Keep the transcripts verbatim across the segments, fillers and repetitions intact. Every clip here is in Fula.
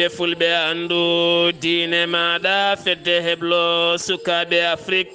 E fulɓe anndu diine maaɗa, fedde heblo sukaaɓe Afrik.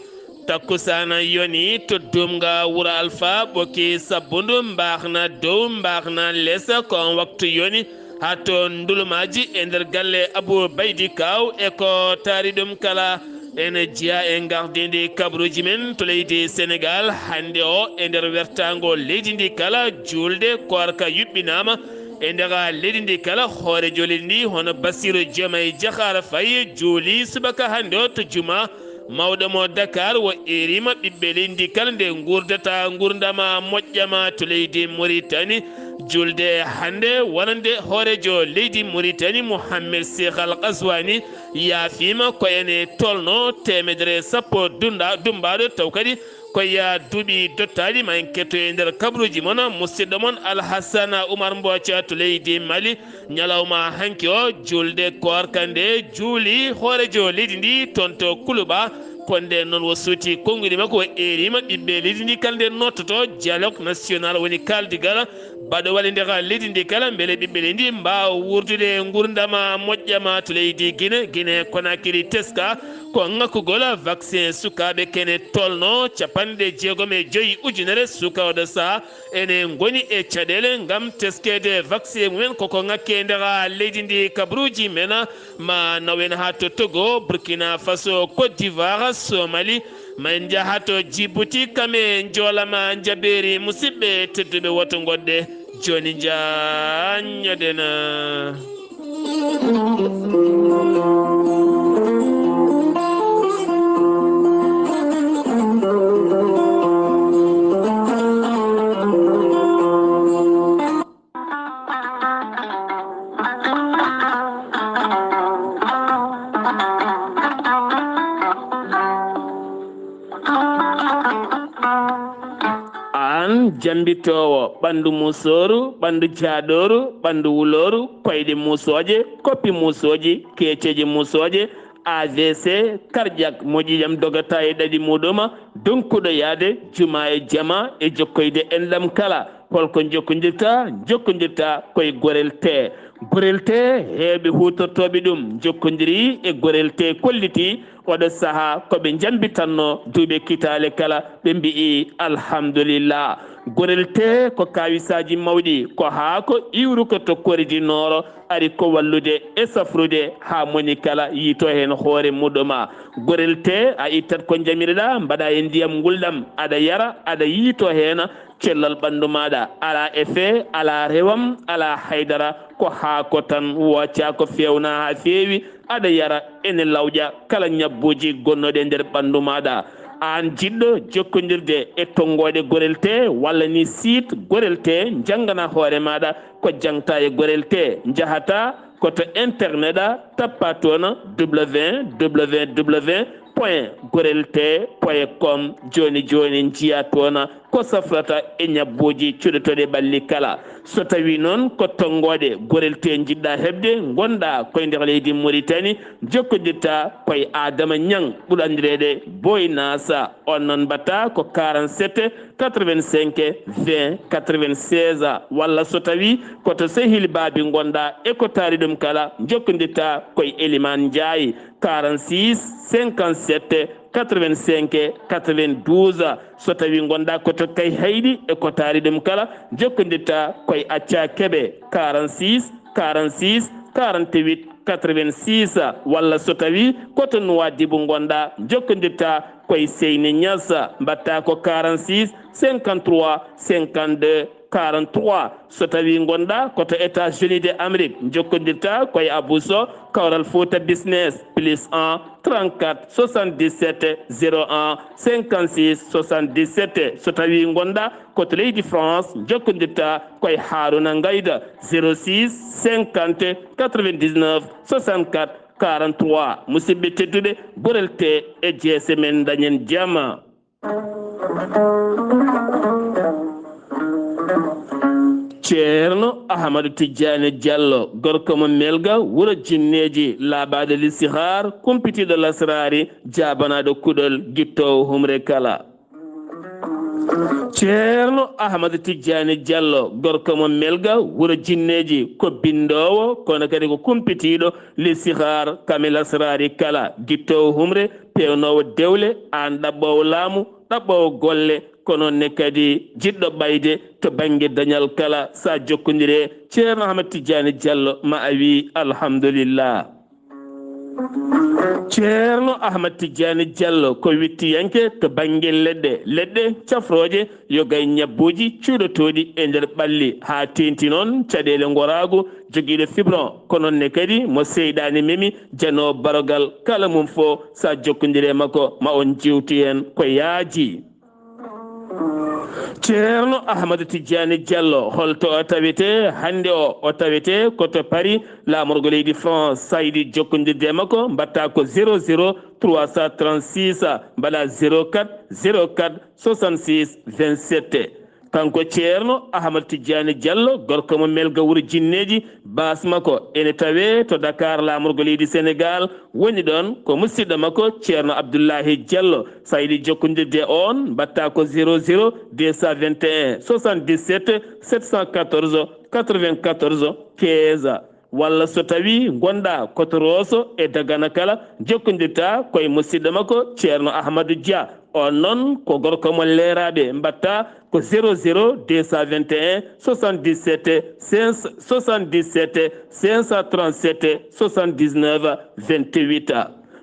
Takkusaana yoni to Dumga wuro Alfa, ɓoki sabbundu, mbaxna dow, mbaxna les, ko on waktu yoni. Haa to ndulumaaji e nder galle Abou Baydi Kaw e ko taari ɗum kala. Ene jeyaa e ngardiindi kabaruuji men to leydi Senegaal hannde o, e nder wertaango leydi ndi kala, juulde koorka yuɓɓinaama. E nder leydi ndi kala, hooreejo leydi ndi hono Bassirou Diomaye Diakhar Faye juuli subaka hannde o to juma mawɗo mo Dakar, o eeriima ɓiɓɓe leydi ndi kala nde nguurdata nguurndam moƴƴam to leydi Mauritanie. Julde hannde wonande hooreejo leydi Mauritanie Mohamed Cheikh Al Ghazouani yaafiima ko ene tolno teemedere sappo dunda-, dummbaaɗo, taw kadi ko e duuɓi dottaaɗi. Ma en ketto e nder kabaruuji mon musidɗo mon Alhassana Oumar Mbooca to leydi Mali. Ñalawma hanki o, julde koorka nde juuli hooreejo leydi ndi toon to Kuluba. Ko ndeen noon o suuti konnguɗi makko, o eeriima ɓiɓɓe leydi ndi kala nde nottoto dialogue national, woni kaaldigal baɗowal e nder leydi ndi kala, mbele ɓiɓɓe leydi ndi mbaawa wuurdude nguurndam moƴƴam to leydi Gine, Gine Konakiri teska ko ŋakkugol vaccin sukaaɓe kene tolno capanɗe jeegom e joyi ujunere suka. Oɗo saha ene ngoni e caɗeele ngam teskeede vaccin mumen, koko ŋakki e nder leydi ndi kabaruuji men. Ma nawen haa to Togo, Burkina Faso, Côte d'Ivoire, Somali, ma en njaha to Djibouti, kam e njoolama njabeeri. Musidɓe tedduɓe, woto ngoɗɗe, jooni njaññoɗen. Aan jambitoowo ɓanndu musooru, ɓanndu jaaɗooru, ɓanndu wulooru, koyɗe musooje, koppi musooji, keeceeje musooje, A V C, cardiaque, mo ƴiiƴam dogata e ɗaɗi muɗum, donkuɗo yahde juma e jama e jokkoyde enɗam kala. Holko jokkondirta? Jokkondirta koye Gorel Tee. Gorel Tee, heewɓe huutortooɓe ɗum jokkondiri e Gorel Tee, kolliti oɗo saha ko ɓe jambitanno duuɓi kitaale kala, ɓe mbi'i alhamdulillah. Gorel Tee ko kawisaaji mawɗi, ko haa ko iwruko to Kori du Nord, ari ko wallude e safrude haa moni kala yiito heen hoore muɗum. Gorel Tee, a ittat ko jamirɗa, mbaɗa e ndiyam ngulɗam, aɗa yara, aɗa yiito heen, cellal ɓanndu maaɗa, alaa effet, alaa rewam, alaa haydara, ko haako tan, wooca ko feewna haa feewi, aɗa yara, ene lawƴa kala ñabbuuji gonnooɗi e nder ɓanndu maaɗa. Aan jiɗɗo jokkondirde e tonngooɗe Gorel Tee walla ni site Gorel Tee, njanngana hoore maaɗa ko jaŋta e Gorel Tee. Njahata ko to internet a, tappa toon www point gorel tee point com. Jooni jooni njiya toon ko safrata e ñabbuuji cuɗotooɗi ɓalli kala. So tawii noon ko tonngooɗe Gorel Tee njiɗɗa heɓde, ngonɗa koye nder leydi Mauritanie, jokkondirta koye Adama Ñaŋ, ɓuri anndireede Boy Nasa. On noon mbaɗta ko quarante-sept quatre-vingt-cinq vingt quatre-vingt-seize, walla so tawii ko to Sehil Baabi ngonɗa e ko taari ɗum kala, jokkondirta koye Elimaan Njaay, quarante-six cinquante-sept quatre-vingt-cinq quatre-vingt-douze. So tawii ngonɗa ko to Kayhayɗi e ko taari ɗum kala, jokkondirta koye Acca Kebe, quarante-six quarante-six quarante-huit quatre-vingt-six, walla so tawii ko to Nuwaadibu ngonɗa, jokkondirta koye Seyni Ñas, mbaɗta ko quarante-six cinquante-trois cinquante-deux quarante-trois. So tawii ngonɗa ko to États-Unis de Amérique, jokkondirta koye Abou Sow, Kawral Fouta Business, plus un trente-quatre soixante-dix-sept zéro un cinquante-six soixante-dix-sept. So tawii ngonɗa ko to leydi France, jokkondirta koye Harouna Ngayda, zéro six cinquante quatre-vingt-dix-neuf soixante-quatre quarante-trois. Musidɓe tedduɓe, Gorel Tee e jeese men, dañen jam. Ceerno Ahmadu Tijjaani Jallo, gorko mo Melga, wuro Jinneeji, laaɓaaɗo listihar, kumpitiiɗo lasraari, jaabanaaɗo kuɗol, gittoowo humre kala. Ceerno Ahmad Tijjaani Jallo, gorko mo Melga, wuro Jinneeji, ko binndoowo, kono kadi ko kumpitiiɗo, Lisihaar, Kamil Asraari kala, gittoowo humre, peewnoowo dewle, aan ɗaɓɓoowo laamu, ɗaɓɓoowo golle, ko noon ne kadi jiɗɗo ɓayde to bannge dañal kala. So a jokkondiree Ceerno Ahmad Tijjaani Jallo, ma a wii alhamdulillah. Ceerno Ahmad Tijjaani Jallo ko wittiyanke to bannge leɗɗe, leɗɗe cafrooje, yoga e ñabbuuji cuuɗotooɗi e nder ɓalli, haa teeŋti noon caɗeele ngoraagu, jogiiɗo fibron, ko noon ne kadi mo seyɗaani memi, janoowo barogal, kala mum fof, so a jokkondirii e makko, ma on njeewtu heen ko yaaji. Ceerno Ahmadu Tijjaani Jallo, holto o tawetee hannde o? O tawetee ko to Paris, laamorgo leydi France. So a yiɗi jokkondirde e makko, mbaɗtaa ko zéro zéro trois cent trente-six, mbaɗaa zéro quatre zéro quatre soixante-six vingt-sept. Kanko Ceerno Ahmad Tijjaani Jallo, gorko mo Melga, wuro Jinneeji, baas makko ene tawee to Dakar, laamorgo leydi Senegaal, woni ɗoon ko musidɗo makko Ceerno Abdullahi Jallo. So a yiɗi jokkondirde e oon, mbaɗtaa ko zéro zéro deux cent vingt et un soixante-dix-sept sept cent quatorze quatre-vingt-quatorze quinze. Walla so tawii ngonɗaa ko to Rooso e Dagana kala, jokkondirtaa ko e musidɗo makko Ceerno Ahmadu Dia. Oon noon ko gorko mo Leeraaɓe, mbaɗtaa ko zéro zéro deux cent vingt et un soixante-dix-sept cinq cent soixante-dix-sept cinq cent trente-sept soixante-dix-neuf vingt-huit.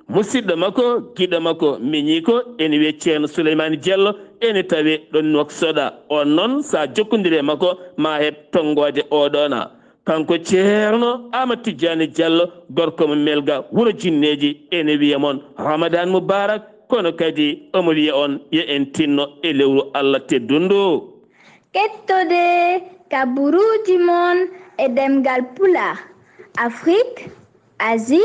Musidɗo makko, giɗo makko, miñiiko, ene wiyee Ceerno Suleymaani Jallo, ene tawee ɗoon Nuwaksoda. Oon noon, so a jokkondirii e makko, ma heɓ tonngoode oo ɗoon. Kanko Ceerno Ahmad Tijjaani Jallo, gorko mo Melga, wuro Jinneeji, ene wiya mon Ramadan Mubarak, kono kadi omo wiya on yo en tinno e lewru Allah teddundu. Kettode kaburuuji mon e ɗemngal Pulaar, Afrik, Asie,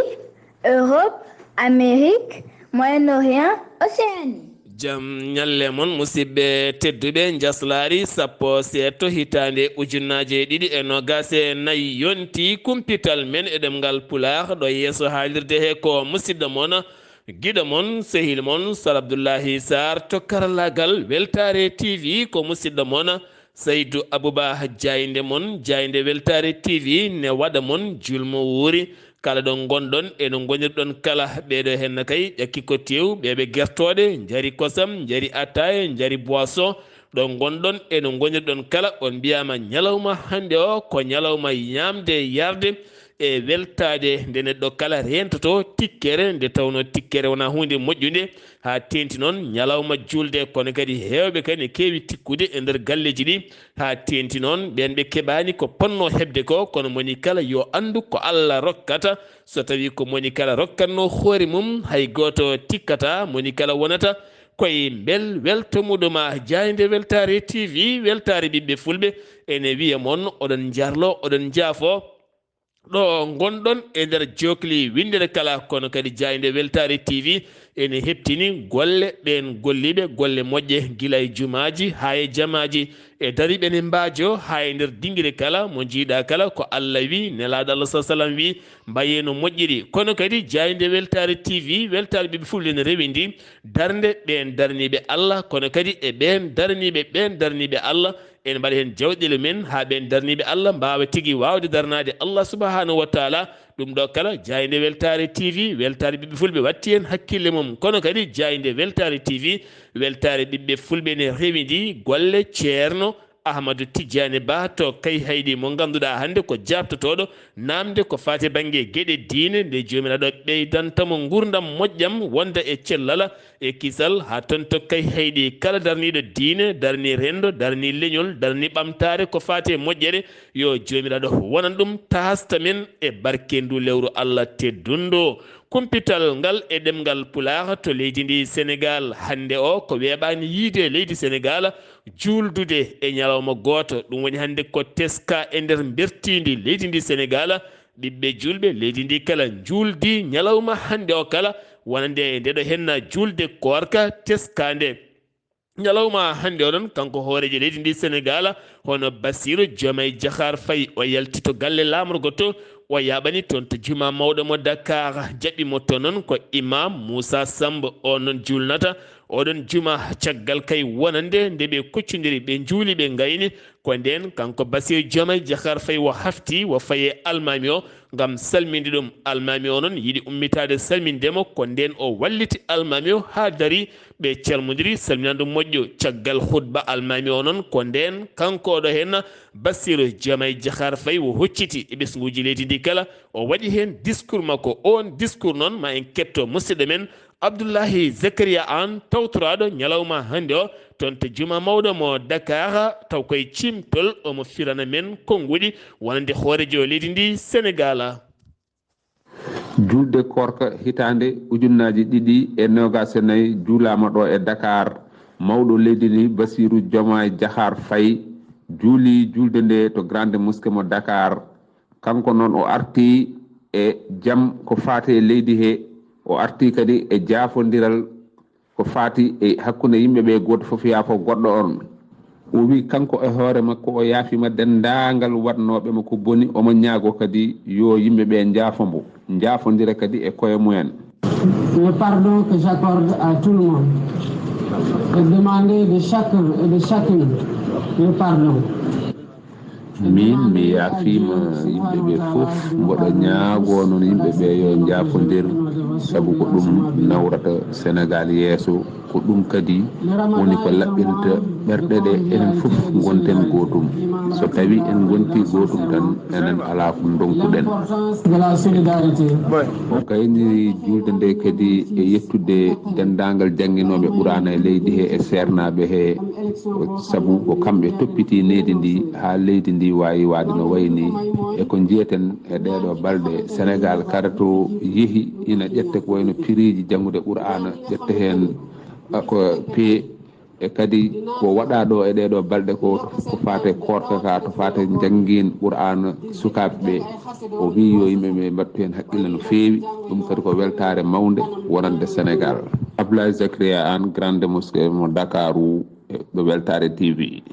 Europe, Amérique, Moyen-Orient, Océanie. Jam ñalle mon, musidɓe tedduɓe, njaslaari sappo seeɗto hitaande ujunnaaje ɗiɗi e noogaas e nayi yonti kumpital men e ɗemngal Pulaar ɗo yeeso haalirde he ko musidɗo mon, giɗo mon, sehil mon, Sar Abdullahi Sarr to karallaagal Weltaare T V ko musidɗo mon, Saydu Abuba, jaaynde mon, jaaynde Weltaare T V ne waɗa mon julmo wuuri. Kala ɗo ngonɗon e no ngonirɗon kala, ɓeeɗo henna kay ƴakki ko tew, ɓeeɓe gertooɗe, njari kosam, njari ataaya, njari boisson. Ɗo ngonɗon e no ngonirɗon kala, on mbiyaama ñalawma hannde o ko ñalawma ñaamde, yarde e weltaade, nde neɗɗo kala reentotoo tikkere, nde tawnoo tikkere wonaa huunde moƴƴunde, haa teeŋti noon ñalawma juulde, kono kadi heewɓe kadi ne keewi tikkude e nder galleeji ɗi, haa teeŋti noon ɓeen ɓe keɓaani ko potnoo heɓde ko, kono moni kala yo anndu ko Allah rokkata, so tawii ko moni kala rokkatnoo hoore mum, hay gooto tikkataa, moni kala wonata ko e mbel welto muɗum. Jaaynde Weltaare T V, Weltaare Ɓiɓɓe Fulɓe, ene wiya mon oɗon njarlo, oɗon njaafo. Ɗo ngonɗon e nder jokli winndere kala, kono kadi jaaynde Weltaare T V ene heɓtini golle ɓeen golliiɓe golle moƴƴe, gila e jumaaji haa e jamaaji, e dariiɓe ne mbaajo haa e nder dingire kala, mo njiiɗa kala ko Allah wi, Nelaaɗo Allah sa sallam wi, mbayee no moƴƴiri. Kono kadi jaaynde Weltaare T V, Weltaare Ɓiɓɓe Fulɓe ne rewindi darnde ɓeen darniiɓe Allah, kono kadi e ɓeen darniiɓe, ɓeen darniiɓe Allah, en mbaɗa heen jawɗele men haa ɓeen darniiɓe Allah mbaawa tigi waawde darnaade Allah subhanahu wa taala. Ɗum ɗo kala, jaaynde Weltaare T V, Weltaare Ɓiɓɓe Fulɓe watti heen hakkille mum. Kono kadi jaaynde Weltaare T V, Weltaare Ɓiɓɓe Fulɓe ne rewindi golle Ceerno Ahmadu Tijjaani Bah to Kayhayɗi, mo ngannduɗaa hannde ko jaaɓtotooɗo naamnde ko faati bannge geɗe diine, nde Joomiraaɗo ɓeydanta mo nguurndam moƴƴam, wonda e cellal e kisal, haa toon to Kayhayɗi. Kala darniiɗo diine, darnii renndo, darnii leñol, darnii ɓamtaare ko faati e moƴƴere, yo Joomiraaɗo wonan ɗum taasta men e barke ndu lewru Allah teddundu. Kumpital ngal e ɗemngal Pulaar to leydi ndi Senegaal hannde o, ko weeɓaani yiyde e leydi Senegaal juuldude e ñalawma gooto. Ɗum woni hannde ko teska e nder mbertiindi leydi ndi Senegaal. Ɓiɓɓe juulɓe leydi ndi kala njuuldi ñalawma hannde o kala, wonande nde ɗo henna juulde koorka teskaande. Ñalawma hannde oɗon, kanko hooreejo leydi ndi Senegaal, hono Bassirou Diomaye Diakhar Faye, o yalti to galle laamorgo to, o yaaɓani toon to juma mawɗo mo Dakar, jaɓɓi mo toon noon ko Imam Moussa Samb, o noon juulnata, Oɗon juma, caggal kay wonande nde ɓe koccondiri, ɓe njuuli, ɓe ngayni, ko ndeen kanko Bassirou Diomaye Diakhar Faye o hafti, o fayi e almaami o ngam salminde ɗum. Almaami o noon yiɗi ummitaade salminde mo, ko ndeen o walliti almaami o haa darii, ɓe calmondiri salminaandu moƴƴo. Caggal khutba almaami o noon, ko ndeen kanko oɗo heen Bassirou Diomaye Diakhar Faye o hocciti e ɓesnguuji leydi ndi kala, o waɗi heen discours makko. Oon discours noon, ma en ketto musidɗo men Abdoulaye Zakaria Anne, tawtoraaɗo ñalawma hannde o toon to juma mawɗo mo Dakar, taw koye ciimtol omo firana men konnguɗi wonande hooreejo leydi ndi Senegaal. Julde koorka hitaande ujunnaaji ɗiɗi e noogaas e nayi juulaama ɗo e Dakar. Mawɗo leydi ndi, Bassirou Diomaye Diakhar Faye, juuli julde nde to Grande Mosquée mo Dakar. Kanko noon, o artii e jam ko faati e leydi he, o artii kadi e jaafondiral ko faati e hakkunde yimɓe ɓe, gooto fof yaafo goɗɗo on. O wi kanko e hoore makko o yaafiima denndaangal waɗnooɓe mo ko boni, omo ñaagoo kadi yo yimɓe ɓe njaafo mbo, njaafondira kadi e koye mumen. Le pardon que j'accorde à tout le monde et demander de chacun et de chacune le pardon. Miin mi yaafiima yimɓe ɓe fof, mboɗo ñaagoo noon yimɓe ɓe yo njaafondir, sabu ko ɗum nawrata Senegaal yeeso, ko ɗum kadi woni ko laɓɓinta ɓerɗe ɗe, enen fof ngonten gootum. So tawii en ngontii gootum tan, enen alaa ko ndonkuɗen. O gayniri juulde nde kadi e yettude denndaangal jannginooɓe Quraana e leydi he e seernaaɓe he, sabu ko kamɓe toppitii nehdi ndi haa leydi ndi waawi waade no wayi ni. E ko njiyeten e ɗeeɗoo balɗe, Senegaal kala to yehi ina ƴetta ko wayno piriiji janngude Quraana, ƴetta heen ko pee e kadi ko waɗaa ɗo e ɗeeɗoo balɗe ko, ko faati e koorka ka, to faati e njanngin Quraana sukaaɓe ɓe. O wiyi yo yimɓe ɓe mbattu heen haqqille no feewi. Ɗum kadi ko weltaare mawnde wonande Senegaal. Abdoulaye Zakaria Anne, Grande Mosquée mo Dakaru, e ɗo Weltaare T V.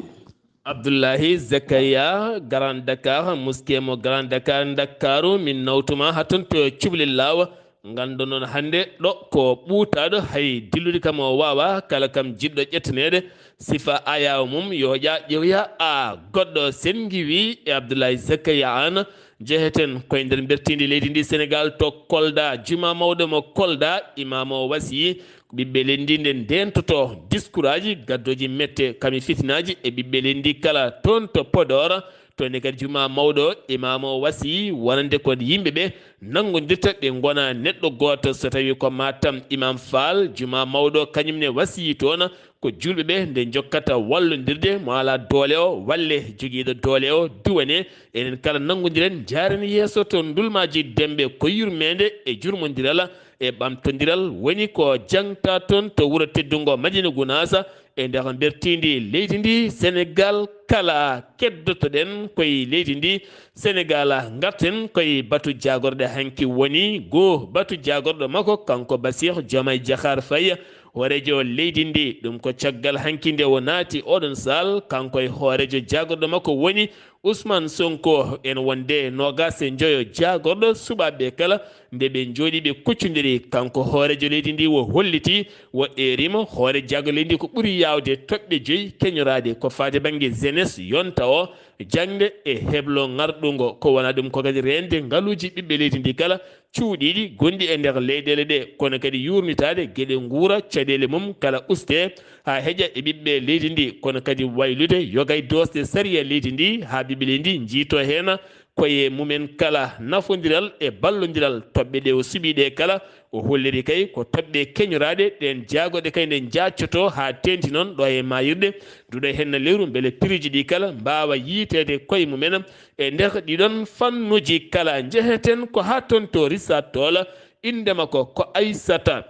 Abdullahi Zakaria, Grand Dakar, Mosquée mo Grand Dakar, Ndakaaru, min nawtuma haa toon to cubalel laawa. Nganndo noon hannde ɗo ko ɓuutaaɗo, hay dillude kam o waawaa, kala kam jiɗɗo ƴettaneede sifa ayaawo mum yo ƴaa ƴeewoya a goɗɗo. Sen ngiwii e Abdoulaye Zakaria Anne, njeheten koye nder mbertiindi leydi ndi Senegaal to Kolda, juma mawɗo mo Kolda, imaam o wasiyii ɓiɓɓe leydi ndi nde ndeentoto diskuraaji gaddooji mette kam e fitinaaji e ɓiɓɓe leydi ndi kala. Toon to Podor, toon ne kadi juma mawɗo, imaam o wasiyii wonande ko yimɓe ɓe nanngondirta, ɓe ngona neɗɗo gooto. So tawii ko Matam, imaam Faal, juma mawɗo, kañum ne wasiyii toon ko juulɓe ɓe nde njokkata wallondirde, mo alaa doole o walle, jogiiɗo doole o duwane. Enen kala nanngondiren, njaaren yeeso to Ndulmaaji Demmbe, ko yurmeende e jurmondiral e ɓamtondiral woni ko jaŋta toon to wuro teddungo Madina Gunaas, e nder mbertiindi leydi ndi Senegaal kala. Keddotoɗen koye leydi ndi Senegaal, ngarten koye batu jaagorɗe hanki woni goo batu jaagorɗo makko, kanko Bassirou Diomaye Diakhar Faye, hooreejo leydi ndi. Ɗum ko caggal hanki nde o naati oɗon saal, kanko e hooreejo jaagorɗo makko woni Ousmane Sonko. En wonde noogaas e njoyo jaagorɗo, suɓaaɓe ɓe kala nde ɓe njooɗi ɓe kuccondiri, kanko hooreejo leydi ndi o holliti, o eerima hoore jaagorɗo leydi ndi ko ɓuri yaawde toɓɓe joyi keñoraaɗe ko faati bannge jeunesse yonta o, jaŋde e heblo ŋarɗungo. Ko wona ɗum ko kadi reende ngaluuji ɓiɓɓe leydi ndi kala cuuɗiiɗi gonɗi e nder leyɗeele ɗe, kono kadi yuurnitaade geɗe nguura, caɗeele mum kala ustee haa heƴa e ɓiɓɓe leydi ndi, kono kadi waylude yogay doosɗe sariya leydi ndi haa ɓiɓɓe leydi ndi njiyto heen koye mumen kala. Nafondiral e ballondiral toɓɓe ɗe o suɓii ɗe kala, o holliri kay ko toɓɓe keñoraaɗe ɗeen jaagorɗe kay nde njaaccoto haa teeŋti noon ɗo e maayirɗe, duɗo heen no lewru mbele piriiji ɗi kala mbaawa yiyteede koye mumen e nder ɗiɗon fannuuji kala. Njeheten ko haa toon to Risatol, innde makko ko Aysata.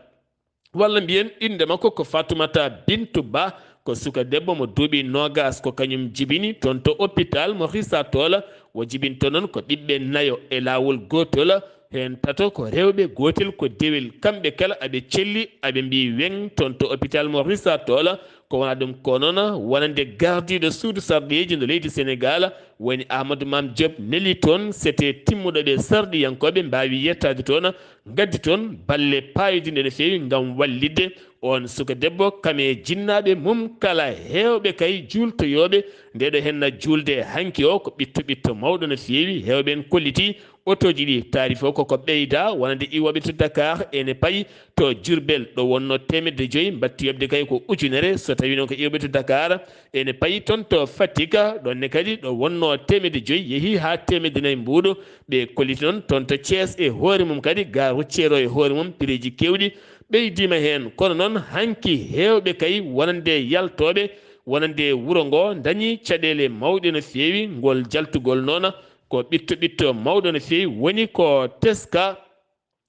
Walla mbiyen innde makko ko Fatoumata Bintou Ba, ko suka debbo mo duuɓi noogaas, ko kañum jibini toon to hôpital mo Risatol. O jibinto noon ko ɓiɓɓe nayo e laawol gootol, heen tato ko rewɓe, gootel ko dewel. Kamɓe kala aɓe celli, aɓe mbiyi weŋ toon to hôpital mo Risatol. Ko wona ɗum ko noon wonande gardiiɗo suudu sarɗiiji ndo leydi Senegaal, woni Amadou Mame Diop neli toon sete timmuɗo ɓe sarɗiyankooɓe mbaawi yettaade toon, ngaddi toon balle paayodinɗe no feewi ngam wallitde On suka debbo kam e jinnaaɓe mum kala heewɓe kay juultoyooɓe ndeeɗo henna juulde hanki o ko ɓitto ɓitto mawɗo no feewi. Heewɓe en kollitii otooji ɗi taarif o koko ɓeyda wonande iwooɓe to Dakar ene payi to Diourbel ɗo wonno teemedde joyi mbatti yoɓde kay ko ujunere. So tawi noon ko iwooɓe to Dakar ene payi toon to Fatick, ɗonne kadi ɗo wonno teemedde joyi yehi haa teemedde nayi mbuuɗo. Ɓe kolliti noon toon to Thies e hoore mum kadi gare routière o e hoore mum pireeji keewɗi ɓeydiima heen. Kono noon hanki heewɓe kay wonande yaltooɓe wonande wuro ngo dañi caɗeele mawɗe no feewi. Ngol jaltugol noona ko ɓitto ɓitto mawɗo no feewi woni ko teska.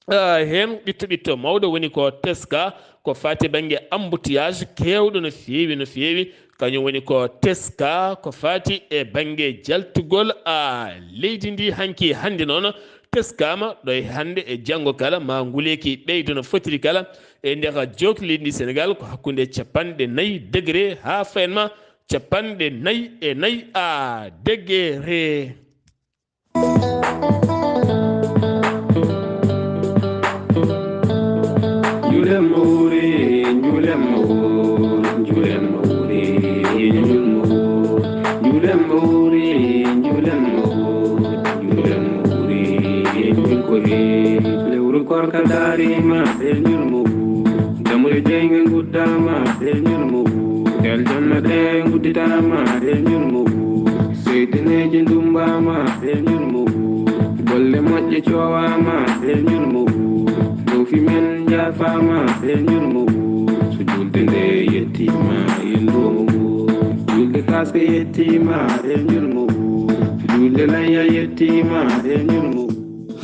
Ah, heen ɓitto ɓitto mawɗo woni ko teska ko faati bannge embouteillage keewɗo no feewi no feewi. Kañum woni ko teska ko faati e bannge jaltugol a leydi ndi hanki hannde noon. Teskaama ɗo e hannde e janngo kala ma nguleeki ɓeydo no fotiri kala e ndeka jookli leydi ndi Senegal ko hakkunde capanɗe nayi degré haa fayan ma capanɗe nayi e nayi a degré. Njulem mawri, njulem mawri, njulem mawri, njulem mawri, njulem mawri, njulem mawri, njulem mawri, njul ko he. Lewru korka darima, e njul mawri. Dammuɗe jeyge nguddama, e njul mawri. Aljanna ɗe ngudditama, e njul mawri. Seytaneeji ndumbama, e njul mawri. Golle moƴƴe coowama, e njul mawri. Ɗoofi men njaafama, e njul mawri. So julde nde yettima, e nduwongo ngo. Julde taske yettima, e njul mawri. Julde layya yettima, e njul mawri.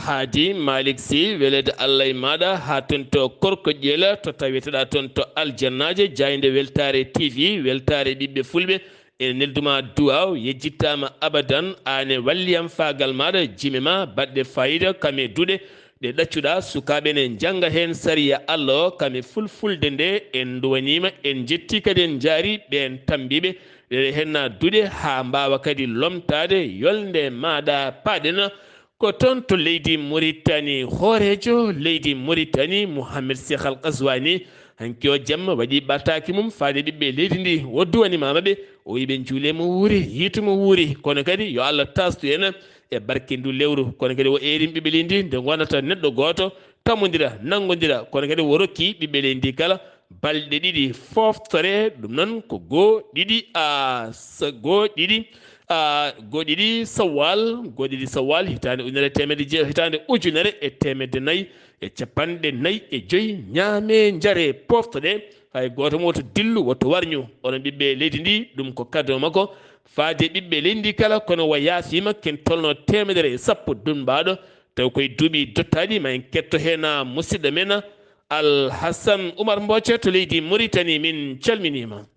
Haadi Malik Sy, weleede Allah e maaɗa, haa toon to Korko Ƴeela, to taweteɗaa toon to Aljannaaje, jaaynde Weltaare T V, weltaare ɓiɓɓe Fulɓe, ene nelduma duwaaw, yejjittaama abadan, aan e walliyam faagal maaɗa, jime ma baɗɗe faayiida, kam e duɗe ɗe ɗaccuɗaa, sukaaɓe ne njannga heen sariya Allah o, kam e fulfulde nde, en nduwaniima, en njettii kadi en njaari ɓeen tammbiiɓe, ɗeɗe henna duɗe haa mbaawa kadi lomtaade yolnde maaɗa paaɗen. Ko toon to leydi Muritani, hooreejo leydi Muritani, Mouhamed Cheikh Al Ghazouani, hanki o jamma waɗi ɓataaki mum faade ɓiɓɓe leydi ndi. O duwanimaama ɓe, o wiyi ɓe njuule mo wuuri, yiitu mo wuuri. Kono kadi yo Allah taastu en e barke ndu lewru. Kono kadi o eerin ɓiɓɓe leydi ndi nde ngonata neɗɗo gooto, tammondira, nanngodira. Kono kadi o rokki ɓiɓɓe leydi ndi kala balɗe ɗiɗi foftore, ɗum noon ko goo, ɗiɗi, a, sa-, goo, ɗiɗi, a, goo, ɗiɗi Sawwal, goo, ɗiɗi Sawwal, hitaande ujunere e teemedde je-, hitaande ujunere e teemedde nayi e capanɗe nayi e joyi, ñaame, njare, poftoɗe, hay gooto mo woto dillu, woto warñu. Onon ɓiɓɓe leydi ndi, ɗum ko cadeau makko faade ɓiɓɓe leydi ndi kala, kono o yaafiima ken tolno teemedere e sappo dunbaaɗo, taw koye duuɓi dottaaɗi, ma en ketto heen musidɗo men, Al Hassan Oumar Mbothia to leydi Mauritanie, min calminiima.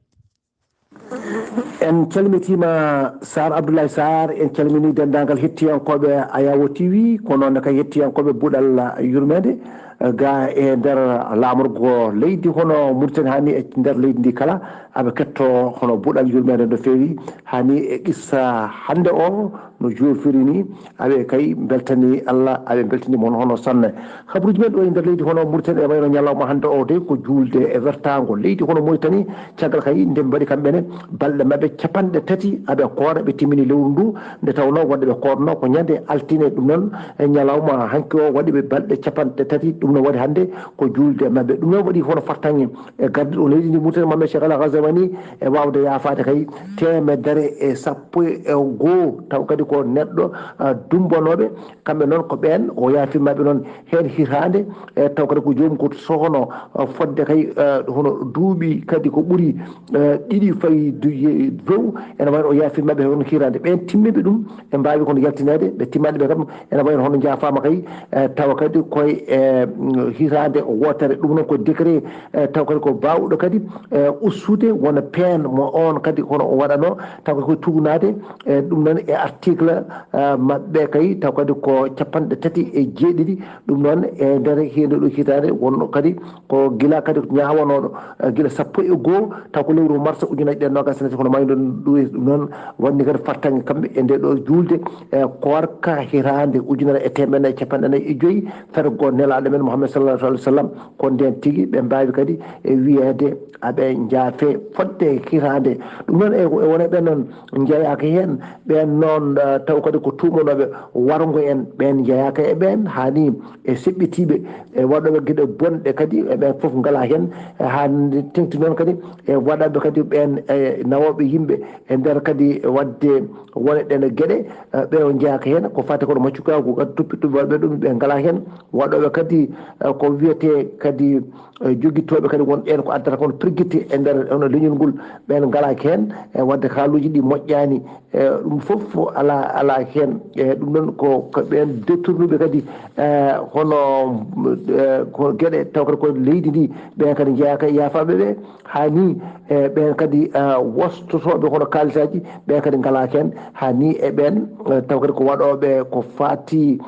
En calmitiima Sarr Abdoulaye Sarr, en calminii denndaangal hettiyankooɓe Ayawo T V, ko noon ne kay hettiyankooɓe Buɗal Yurmeende, eh, ga e nder laamorgo leydi hono Mauritanie, haa ni e nder leydi ndi kala, aɓe kettoo hono Buɗal Yurmeende no feewi, haa ni e qissa hannde o no joofiri ni. Aɓe kay mbeltanii Allah, aɓe mbeltanii mo hono, hono sanne. Habruuji men ɗo e nder leydi hono Mauritanie, e wayno ñalawma hannde o de ko juulde e wertaango leydi hono Mauritanie, caggal kay nde ɓe mbaɗi kamɓe ne balɗe maɓɓe capanɗe tati aɓe koora, ɓe timmini lewru ndu, nde tawnoo wonde ɓe koorno ko ñande altine, ɗum noon e ñalawma hanki o waɗi ɓe balɗe capanɗe tati, ɗum noon waɗi hannde ko juulde maɓɓe. Ɗum noon waɗi hono fartaŋŋe e gardiiɗo leydi ndi Mauritanie, Mohamed Cheikh Al Ghazouani, e waawde yaafaade kay teemedere e sappo e goo, taw kadi ko neɗɗo, ah, dumbanooɓe. Kamɓe noon ko ɓeen o yaafimaɓe noon heen hitaande, e taw kadi ko joom ko sohono, ah, fodde kay, ah, hono duuɓi kadi ko ɓuri, ah, ɗiɗi fayi du-, ye-, dow. Ene wayno o yaafimaɓe hono hitaande. Ɓeen timmiiɓe ɗum ɓe mbaawi kono yaltineede, ɓe timmaade ɓe kam ene wayno hono njaafaama kay, eh, tawa kadi koye, eh, mm, hitaande wootere. Ɗum noon ko décret, eh, taw kadi ko baawɗo kadi, eh, ustude wona peen mo oon kadi hono o waɗanoo, taw kadi ko tuugnaade, eh, ɗum noon e article, eh, maɓɓe kay, taw kadi ko capanɗe tati e jeeɗiɗi. Ɗum noon e nder heen ɗo hitaande wonno kadi ko gila kadi ñaawanooɗo, eh, gila sappo e goo, taw ko lewru mars ujunaaji ɗiɗi e noogaas e tati, kono mayndo ɗum noon waɗni kadi fartaŋŋe kamɓe e nde ɗo juulde, e koorka hitaande ujunere e teemedde nayi e capanɗe nayi e joyi, fergo nelaaɗo men Muhammad sallallahu alaihi wasallam, ko nden tigi ɓe mbaawi kadi e wiyeede aɓe njaafe fodde hitaande. Ɗum noon e, e wone ɓen noon njeyaaka heen, ɓeen noon, eh, taw kadi ko tuumanooɓe warngo en, ɓeen njeyaaka e ɓeen, haa nii e seɓɓitiiɓe, e waɗooɓe geɗe bonɗe kadi, e ɓeen fof ngalaa heen. E haa teeŋti noon kadi e waɗaaɓe kadi ɓeen, e nawooɓe yimɓe e nder kadi waɗde wone ɗeen geɗe, eh, ɓe o njeyaaka heen. Ko faati kono maccukaagu kadi toppitooɓe waɗɓe ɗum, ɓe ngalaa heen. Waɗooɓe kadi, eh, ko wiyetee kadi, eh, jogittooɓe kadi won ɓeen ko addata kon pirgitte e nder hono leñol ngol, ɓeen ngalaaki heen, e waɗde haaluuji ɗi moƴƴaani, e ɗum fof alaa, alaa heen. E ɗum noon ko, ko ɓeen dettornuɓe kadi, e hono, e ko geɗe taw kadi ko leydi ndi, ɓeen kadi njeyaaka e yaafaaɓe ɓe, haa nii e ɓeen kadi, e wostotooɓe hono kaalisaaji, ɓeen kadi ngalaaki heen, haa nii e ɓeen, e taw kadi ko waɗooɓe ko faati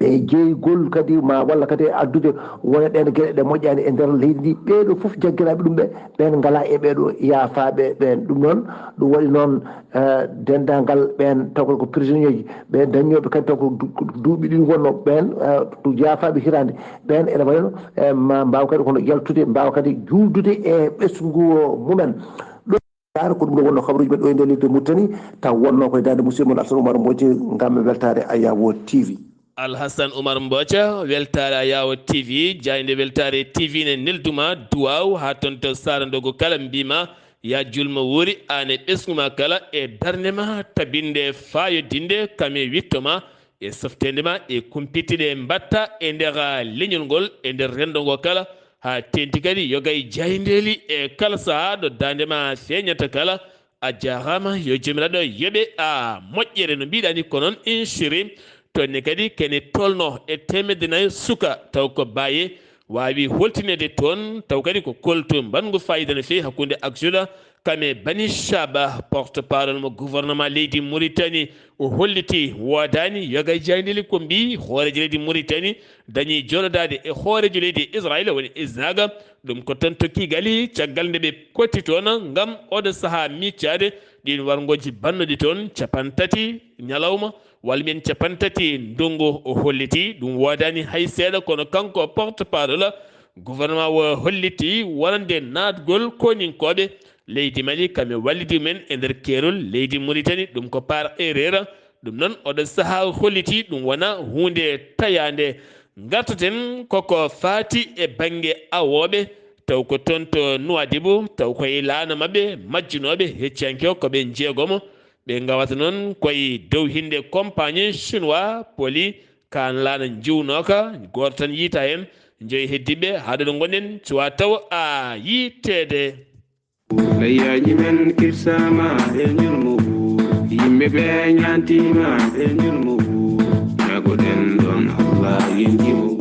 e jeygol kadi ma walla kadi e addude wone ɗeen geɗe ɗe moƴƴaani e nder leydi ndi. Ɓee ɗoo fof jagginaaɓe ɗum ɓe, ɓeen ngalaa e ɓee ɗoo yaafaaɓe ɓeen. Ɗum noon, ɗum waɗi noon, eh, denndaangal ɓeen taw ko prisonnier ji, ɓeen dañooɓe kadi taw ko du-, ko duuɓi ɗiɗi wonno ɓeen, eh, to yaafaaɓe hitaande ɓeen, ene wayi no, eh, ma mbaaw kadi kono yaltude, mbaawa kadi juuldude e ɓesngu mumen. Ɗum Dakar, ko ɗum ɗo wonno kabaruuji men ɗo e nder leydi Mauritanie, taw wonno koye daande musidɗo mon Alhassane Oumar Mbodj ngam weltaare Ayawo T V. Alhassane Oumar Mbodj, weltaare Ayawo T V, jaaynde weltaare T V ne nelduma duwaaw haa toon to Saara Ndogo kala mbima, ya julmo wuuri, aan e ɓesngu ma kala, e darnde ma tabinde faayodinde, kam e witto ma, e softeende ma, e kumpitte ɗe mbatta e nder leñol ngol, e nder renndo ngo kala, haa teeŋti kadi yoga e jaayndeeli e kala sahaa ɗo daande ma feeñata kala. A jaaraama, yo Joomiraaɗo yoɓe a moƴƴere no mbiɗa ni ko noon, inchallah. Toon ne kadi kene tolno e teemedde nayi suka taw ko baaye waawi holtineede toon, taw kadi ko koltu mbaɗngu faayiida no feewi hakkunde Aksuda kam e Bani Shaba, porte-parole mo gouvernement leydi Mauritanie. O holliti woodaani yoga e jaayndeeli ko mbii hooreejo leydi Mauritanie dañi jooɗodaade e hooreejo leydi Israel woni Isaac. Ɗum ko toon to Kigali, caggal nde ɓe poti toon ngam oɗo sahaa miccaade ɗiin warngooji bannuɗi toon, cappanɗe tati ñalawma, walla mbiyen cappanɗe tati ndonngu. O holliti ɗum woodaani hay seeɗa, kono kanko porte-parole gouvernement o holliti wonande naatgol koninkooɓe leydi Mali, kam e wallidi men e nder keerol leydi Mauritanie, ɗum ko par erreur. Ɗum noon, oɗo sahaa holliti ɗum wona huunde tayaande. Ngartaten koko faati e bannge awooɓe, taw ko toon to Nouadhibou, taw koye laana maɓɓe majjunooɓe hecciyanke o ko ɓe jeegomo. Ɓe ngawata noon koye dow hinnde compagnie chinois Poly, kaan laana njiwnooka, gooto tan yiyta heen, njoyi heddiiɓe, haa ɗo ɗo ngonɗen, suwaa taw a yiyteede. Layyaaji men kirsaama e ñolmo wuur, yimɓe ɓe ñaantiima e ñolmo wuur, ñagoɗen ɗon Allah yenkimo.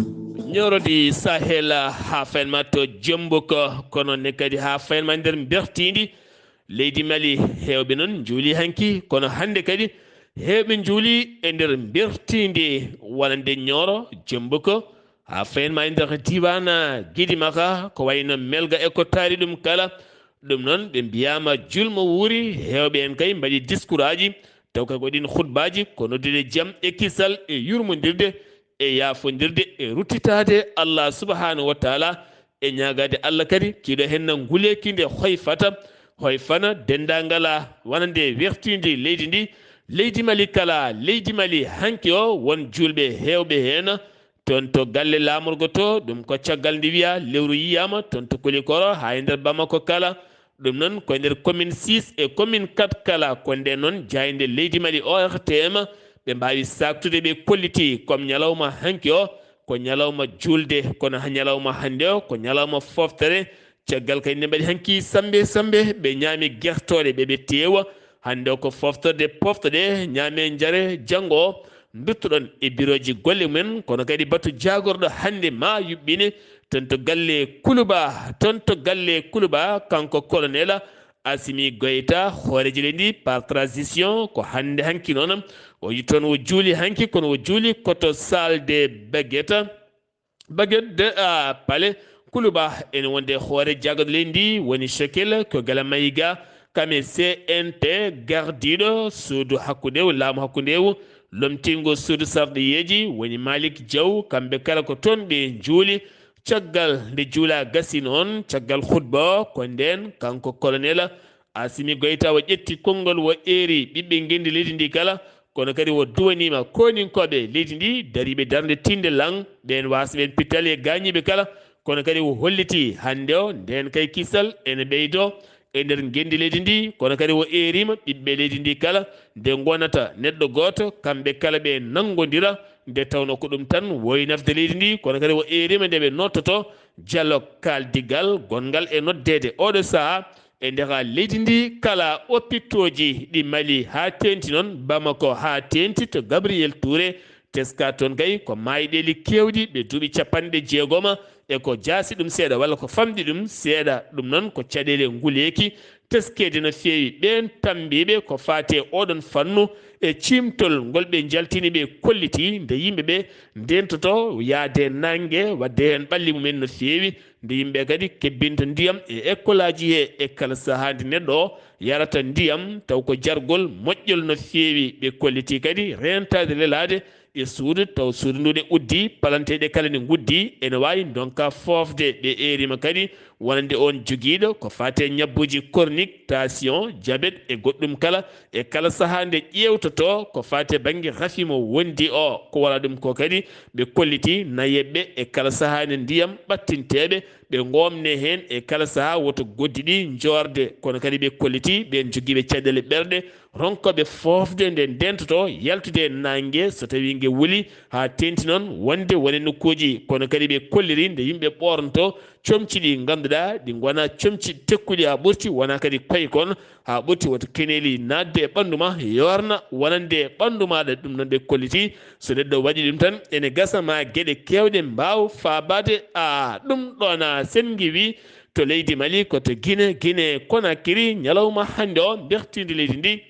Ñorodi Sahel haa fayen ma to Jembuka, kono ne kadi haa fayen ma nder mbertiindi leydi Mali. Heewɓe noon njuuli hanki, kono hannde kadi heewɓe njuuli e nder mbertiindi wonande Ñooro, Jembuka, haa fayen ma e nder diiwaan Gidimaka, ko wayno Melga e ko taari ɗum kala. Ɗum noon, ɓe mbiyaama julmo wuuri, heewɓe en kay mbaɗi diskuraaji, taw kay ko ɗiin khutbaaji ko noddude jam e kisal e yurmondirde e yaafondirde e ruttitaade Allah subhanahu wa taala, e ñaagaade Allah kadi kiiɗo heen nguleeki nde hoyfata, hoyfana denndaangal wonande wertiindi leydi ndi, leydi Mali kala, leydi Mali hanki o, won juulɓe heewɓe heen, toon to galle laamorgo to, ɗum ko caggal nde wiya lewru yiyaama, toon to Kolikoro haa e nder Bamako kala. Ɗum noon ko e nder commune six e commune quatre kala, ko ndeen noon jaaynde leydi Mali O R T M, ɓe mbaawi saaktude, ɓe kolliti comme ñalawma hanki o ko ñalawma juulde, kono ha ñalawma hannde o ko ñalawma foftere. Caggal kay nde mbaɗi hanki sambe sambe, ɓe ñaami gertooɗe, ɓe ɓe teewa. Hannde o ko foftorde poftoɗe, ñaame njare, janngo o nduttoɗon e birooji golle mumen, kono kadi batu jaagorɗo hannde ma yuɓɓine, toon to galle Kuluba, toon to galle Kuluba, kanko colonel Assimi Goïta, hooreejo leydi par transition, ko hannde hanki noon o yii toon o juuli hanki, kono o juuli ko to salle de baguette. Baguette de, ah, Palais. Kuluba ene wonde hoore jaagorɗo leydi ndi woni Shekil, ko Gala Mayiga, kam e C N T, gardiiɗo suudu hakkundewu, laamu hakkundewu, Lomtiingo suudu sarɗiyeeji woni Malik Jaw, kamɓe kala ko toon ɓe njuuli. Caggal nde juulaa gasi noon, caggal khutba o, ko ndeen kanko colonel Asimi Goyta o ƴetti konngol, o eeri ɓiɓɓe ngenndi leydi ndi kala, kono kadi o duwaniima kooninkooɓe leydi ndi dariiɓe darnde tiinde laŋ, ɓeen waasɓe ɓeen pittali e gaañiiɓe kala, kono kadi o holliti hannde o ndeen kay kisal ene ɓeydoo e nder ngenndi leydi ndi, kono kadi o eeriima ɓiɓɓe leydi ndi kala, nde ngonata neɗɗo gooto, kamɓe kala ɓe nanngondira, nde tawnoo ko ɗum tan woyi nafde leydi ndi, kono kadi o eeriima nde ɓe noototoo dialogue, kaaldigal gonngal e noddeede ooɗo sahaa e nder leydi ndi kala, opitooji ɗi Mali haa teeŋti noon Bamako, haa teeŋti to Gabriel Touré, teskaa toon kay ko maayɗeeli keewɗi ɓe duuɓi capanɗe jeegoma, e ko jaasi ɗum seeɗa walla ko famɗi ɗum seeɗa. Ɗum noon ko caɗeele nguleeki teskeede no feewi ɓeen tammbiiɓe ko faati e ooɗoon fannu, e ciimtol ngol ɓe njaltini, ɓe kolliti nde yimɓe ɓe ndeentotoo yahde naange, waɗde heen ɓalli mumen no feewi, nde yimɓe kadi kebbinta ndiyam e ekkolaaji he, e kala sahaa nde neɗɗo o yarata ndiyam, taw ko jargol moƴƴol no feewi. Ɓe kolliti kadi reentaade lelaade e suudu, taw suudu ndu ne uddi, palanteeɗe kala ne nguddi, ene waawi ndonka foofde. Ɓe eeriima kadi wonande oon jogiiɗo ko faati e ñabbuuji chronique, tension, diabète e goɗɗum kala, e kala sahaa nde ƴeewtotoo ko faati e bannge rafi mo wondi o. Ko wala ɗum ko kadi ɓe kolliti nayeɓɓe e kala sahaa nde ndiyam ɓattinteeɓe, ɓe ngomne heen e kala sahaa woto goddi ɗi njoorde, kono kadi ɓe kolliti ɓeen jogiiɓe caɗeele ɓerɗe, ronkooɓe foofde nde ndeentotoo yaltude e naange so tawii nge wuli haa teeŋti noon wonde wone nokkuuji, kono kadi ɓe kolliri nde yimɓe ɓoornotoo comci ɗi ngannduɗaa ɗi ngonaa comci tekkuɗi haa ɓurti, wonaa kadi koykon haa ɓurti, woto keneeli naatde e ɓanndu ma, yoorna wonande ɓanndu maaɗa. Ɗum noon ɓe kolliti so neɗɗo waɗi ɗum tan ene gasa ma geɗe keewɗe mbaaw faabaade. A ɗum ɗoon a senngi wi to leydi Mali, ko to Gine, Gine Konakiri, ñalawma hannde o mbertiinde leydi ndi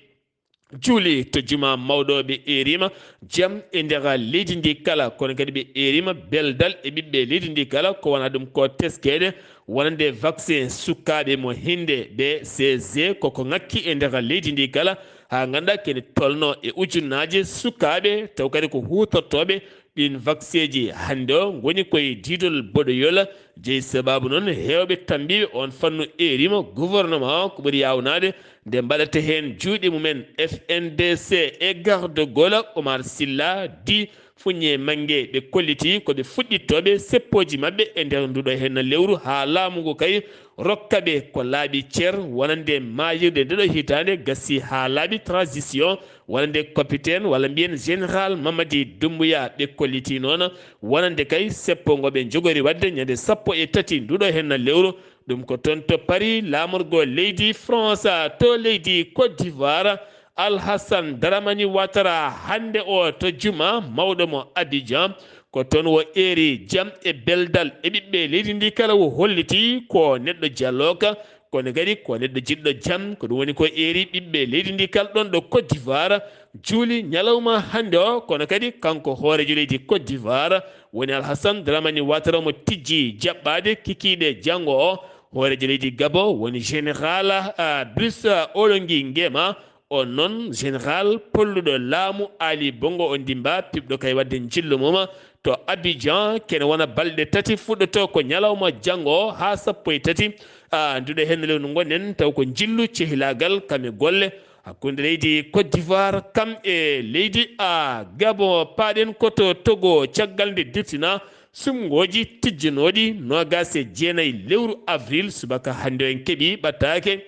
juuli to juma mawɗo, ɓe eeriima jam e nder leydi ndi kala, kono kadi ɓe eeriima beldal e ɓiɓɓe leydi ndi kala, ko wona ɗum ko teskeede wonande vaccin sukaaɓe mo hinde B C G, koko ŋakki e nder leydi ndi kala, haa ngannduɗaa kene tolno e ujunnaaje sukaaɓe, taw kadi ko huutortooɓe ɗiin vakseeji hannde o ngoni koye diidol boɗoyol. Jeyi sabaabu noon, heewɓe tammbiiɓe oon fannu eeriima gouvernement o, ko ɓuri yaawnaade nde mbaɗata heen juuɗe mumen. F N D C e garde gol Omar Silla di fuññe mannge, ɓe kolliti ko ɓe fuɗɗittooɓe seppooji maɓɓe e nder nduɗo heen lewru haa laamu ngu kay rokka ɓe ko laaɓi cer wonande maayirde ndeɗo hitaande gasi haa laaɓi transition wonande capitaine walla mbiyen général Mamadi Doumbouya. Ɓe kolliti noon wonande kay seppo ngo ɓe njogori waɗde ñande sappo e tati nduɗo heen lewru. Ɗum ko toon to Paris, laamorgo leydi France to leydi Côte d'Ivoire, Alhassane Dramani Ouattara, hannde o to juma mawɗo mo Abidjan. Ko toon o eeri jam e beldal e ɓiɓɓe leydi ndi kala, o holliti ko neɗɗo jallooka, kono kadi ko neɗɗo jiɗɗo jam. Ko ɗum woni ko eeri ɓiɓɓe leydi ndi kala ɗoon ɗo Côte d'Ivoire, juuli ñalawma hannde o, kono kadi kanko hooreejo leydi Côte d'Ivoire woni Alhassane Dramani Ouattara mo tijji jaɓɓaade kikiiɗe janngo o. Hooreejo leydi Gabon woni général, ah, Brice, ah, Oligui Nguema. On noon général polluɗo laamu Ali Bongo Ondimba, piɓɗo kay waɗde njillu mum to Abidjan, kene wona balɗe tati fuɗɗoto ko ñalawma janngo o haa sappo e tati, ah, nduɗo heen lewru ngonɗen, taw ko njillu cehilaagal kam e golle hakkunde leydi Côte d'Ivoire kam e leydi, ah, Gabon. Paaɗen ko to Togo caggal nde dirtina sumngooji tijjanooɗi noogaas e jeenayi lewru avril subaka hannde o en keɓi ɓattaake.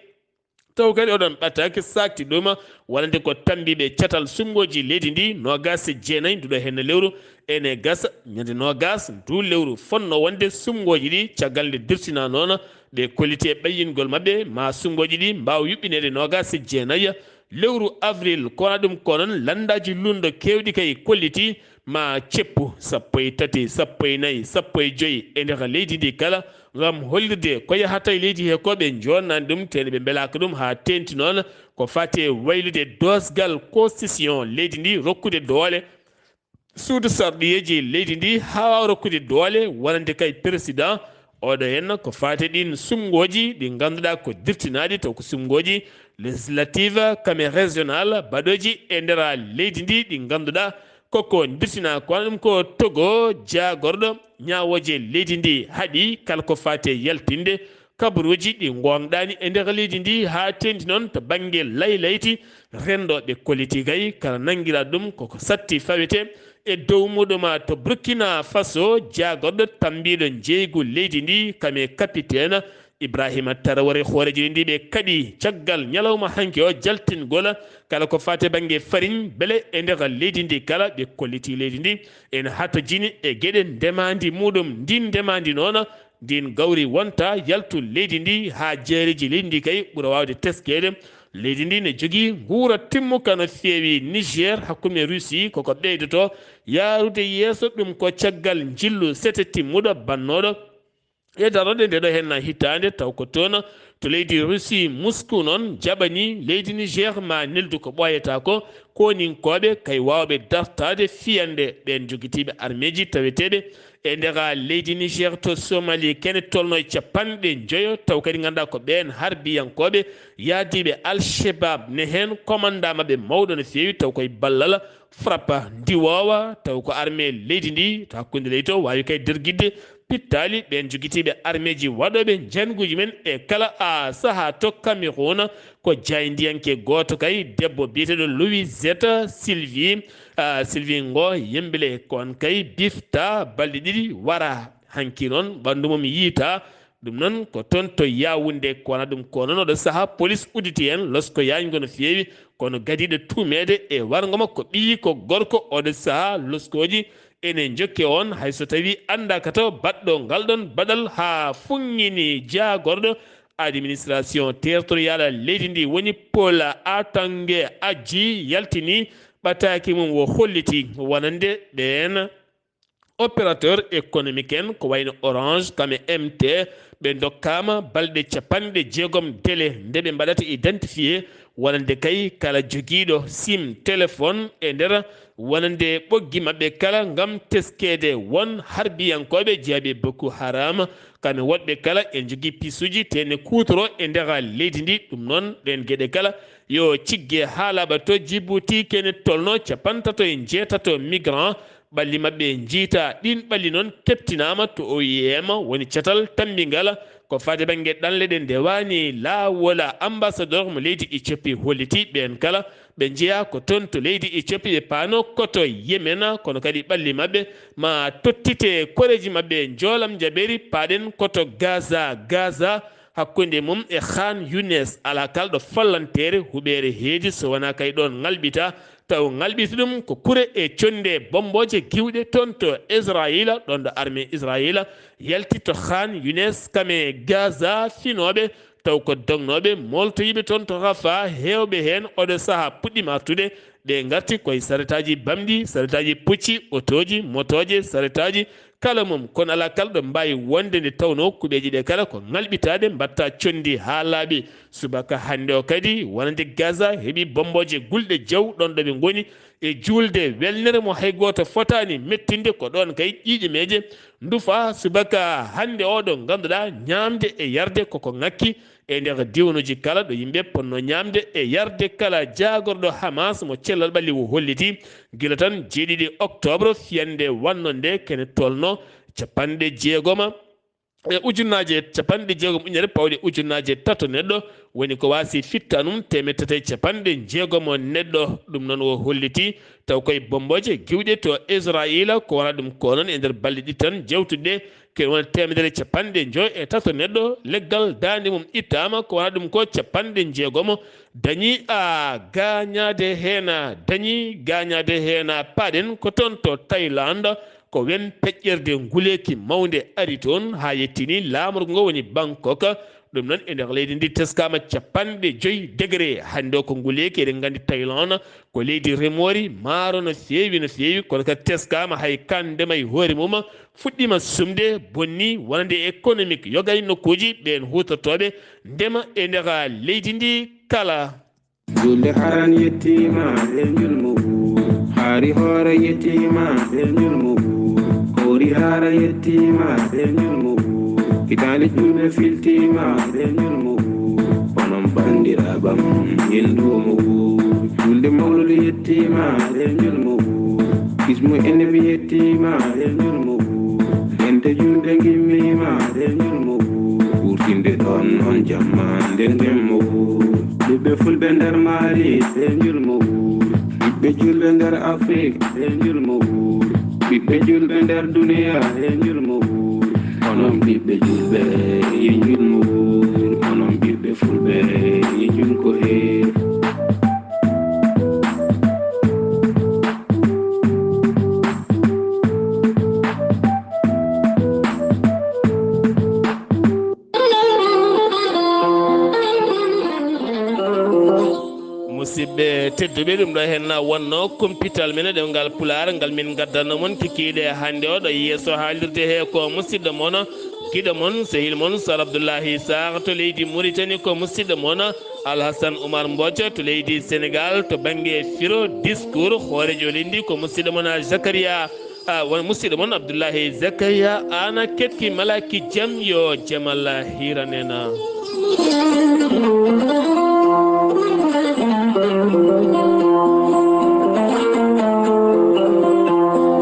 Taw kadi oɗon ɓattaake saakti ɗuma wonande ko tammbiiɓe catal sumngooji leydi ndi noogaas e jeenayi nduɗo heen lewru ene gasa ñande noogaas ndu lewru fotnoo wonde sumngooji ɗi caggal nde dirtina noon ɓe kolliti e ɓayyingol maɓɓe ma sumngooji ɗi mbaaw yuɓɓineede noogaas e jeenayi lewru avril. Ko wona ɗum ko noon lanndaaji luulndo keewɗi kay kolliti ma ceppu sappo e tati, sappo e nayi, sappo e joyi e nder leydi ndi kala, ngam hollirde ko yahata e leydi he ko ɓe joonnaani ɗum, tee ɓe mbelaaka ɗum, haa teeŋti noon ko faati e waylude doosgal constitution leydi ndi, rokkude doole suudu sarɗiyeeji leydi ndi, haa waawa rokkude doole wonande kay président Oɗo henna ko faati ɗin sumngooji ɗi ngannduɗaa ko dirtinaaɗi taw ko sumngooji législative kame régional baɗooji e nder leydi ndi ɗi ngannduɗaa koko dirtinaa ko ɗum ko Togo jaagorɗo ñaawooje leydi ndi haɗi kala ko faati e yaltinde kabaruuji ɗi ngoongɗaani e nder leydi ndi haa teendi noon to bannge laylayti renndooɓe kollitii kay kala nanngiraa ɗum koko satti fawete e dow muɗum to Burkina Faso jaagorɗo tambiiɗo njeygu leydi ndi kame kapiteena Ibrahima Tarawore hooreejo ndi ɓe kaɗi caggal ñalawma hanki o jaltingol kala ko faati bannge fariñ bele e nder leydi ndi kala ɓe kollitii leydi ndi ene hatojini e geɗe ndemaandi muɗum ndin ndemaandi noon ndin gawri wonta yaltu leydi ndi haa jeereji leydi ndi kay ɓura waawde teskeede. Leydi ndi ne jogii nguura timmuka no feewi Niger hakkunde Russie koko ɓeydoto yaarude yeeso ɗum ko caggal njillu sete timmuɗo bannooɗo e darode nde ɗo henna hitaande taw ko toon to leydi Russie Moscou noon jaɓani leydi Niger ma neldu ko ɓooyata ko koninkooɓe kay waawɓe dartaade fiyande ɓeen jogitiiɓe armeeji taweteeɓe e nder leydi Niger to Somalie kene tolno e capanɗe njoyo taw kadi ngannduɗaa ko ɓeen harbiyankooɓe yaadiiɓe Al-Shebab ne heen commandant maɓɓe mawɗo no feewi taw koye ballal frappa ndiwoowa taw ko armée leydi ndi to hakkunde leydi to waawi kay dergidde pittaali ɓeen jogitiiɓe armeeji waɗooɓe njannguuji men e kala a saha to Cameroun ko jaayndiyanke gooto kay debbo biyeteeɗo Louisette Sylvie Sylvie ngo yembile ko on kay bifta balɗe ɗiɗi wara hanki noon ɓanndu mum yiita ɗum noon ko toon to Yaoundé ko wona ɗum ko noon oɗo saha police udditi heen losko yaajngo no feewi kono gadiiɗo tuumeede e warngo makko ɓiyi ko gorko oɗo saha loskooji ene njokke on hay so tawi annda kata baɗɗo ngal ɗon baɗal haa fuŋŋini jaagorɗo administration territorial leydi ndi woni Paul Atange Adji yaltini ɓataaki mum o holliti wonande ɓeen opérateur économique en ko wayno Orange kame M T ɓe ndokkaama balɗe capanɗe jeegom délai nde ɓe mbaɗata identifié wonande kay kala jogiiɗo sim téléphone e nder wonande ɓoggi maɓɓe kala ngam teskeede won harbiyankooɓe jaabi Boko Haram kame woɗɓe kala e jogii pisuuji te ne kuutoro e nder leydi ndi ɗum noon ɗeen geɗe kala yo cigge haa laaɓa to Djibouti kene tolno capantato e njeetato migrant ɓalli maɓɓe njiita ɗin ɓalli noon keptinaama to O I M woni catal tammbingal ko faade bannge ɗanle ɗe ndewaani laawol ambassadeur mo leydi Ethiopie holliti ɓeen kala ɓe njeyaa ko toon to leydi Ethiopie ɓe paano koto Yemen kono kadi ɓalli maɓɓe ma tottite koreeji maɓɓe njoolam jaɓeeri paaɗen koto Gaza Gaza hakkunde mum e Khan Younes alaa kala ɗo fallanteere huɓeere heedi so wonaa kay ɗoon ŋalɓita taw ŋalɓita ɗum ko kure e connde bommbooje giwɗe toon to Israayiila ɗoon ɗo armée Israayiila yalti to Khan Younes kame Gaza finooɓe taw ko dognooɓe mooltoyiiɓe toon to Rafah heewɓe heen oɗo sahaa puɗɗiima artude ɗe ngarti koye saretaaji bamɗi saretaaji pucci otooji motooje saretaaji kala mum kono alaa kala ɗo mbaawi wonde nde tawnoo kuɓeeje ɗe kala ko ŋalɓitaade mbaɗta conndi haa laaɓi subaka hannde o kadi wonande Gaza heɓi bommbooje gulɗe jaw ɗoon ɗo ɓe ngoni e juulde welnere mo hay gooto fotaani mettinde ko ɗoon kay ƴiiƴe meeje ndufa subaka hannde o ɗo ngannduɗaa ñaamde e yarde koko ŋakki e nder diwnuuji kala ɗo yimɓe ponno ñaamde e yarde kala jaagorɗo Hamas mo cellal ɓalli o holliti gila tan jeeɗiɗi octobre fiyannde wannoo nde kene tolno capanɗe jeegoma e ujunnaaje capanɗe jeegom ujunere pawɗe ujunnaaje tato neɗɗo woni ko waasi fittanum teemettati e capanɗe jeegomo neɗɗo ɗum noon o holliti taw koye bommbooje giwɗe to Israayiila ko wona ɗum ko noon e nder balɗe ɗiɗi tan jewtuɗe kene wona teemedere capanɗe njoy e tato neɗɗo leggal daande mum ittaama ko wona ɗum ko capanɗe jeegomo dañi a gaañaade heen dañi gaañaade heen paaɗen ko toon to Thaïlande ko ween peƴƴerde nguleeki mawnde ari toon haa yettini laamorgo ngo woni Bangkok ɗum noon e nder leydi ndi teskaama capanɗe joyi degré hannde o ko nguleeki eɗen nganndi Thaïlande ko leydi remoori maaro no feewi no feewi kono kadi teskaama hay kandema e hoore mum fuɗɗiima sumde bonni wonande économique yogay nokkuuji ɓeen huutortooɓe ndema e nder leydi ndi kala. Julde haran yettiima e njulmo buur. Haari hoore yettiima e njulmo buur. Koori haara yettiima e njulmo buur. Kaali julɓe filtiima, reel njulmo wuur. Onon banndiraaɓam, yen nduumo wuur. Julde mawlude yettiima, reel njulmo wuur. Kismu ene mi yettiima, reel njulmo wuur. Dente julɓe ngimmiima, reel njulmo wuur. Wuurtinde ɗoon noon jamma, nden ndemmo wuur. Ɓiɓɓe fulɓe nder Mali, reel njulmo wuur. Ɓiɓɓe julɓe nder Afrik, reel njulmo wuur. Ɓiɓɓe julɓe nder duniya, reel njulmo wuur. Onon ɓiɓɓe julɓe, ye njulmo wuur. Onon ɓiɓɓe fulɓe, ye njulko heer. Musidɓe tedduɓe, ɗum ɗo henna wonno kumpital men e ɗemngal Pulaar ngal min ngaddanno mon kikiiɗe hannde oɗo yeeso haalirde he ko musidɗo mon, kiɗo mon, sehil mon, Sar Abdullahi Sarr to leydi Mauritanie, ko musidɗo mon, Alhassan Oumar Mbodj to leydi Sénégal, to bannge firo, discours, hoorejo leydi ko musidɗo mon Zakaria, a, won musidɗo mon Abdullahi Zakaria, ana keɗki malaki jam yo jamal hiranena.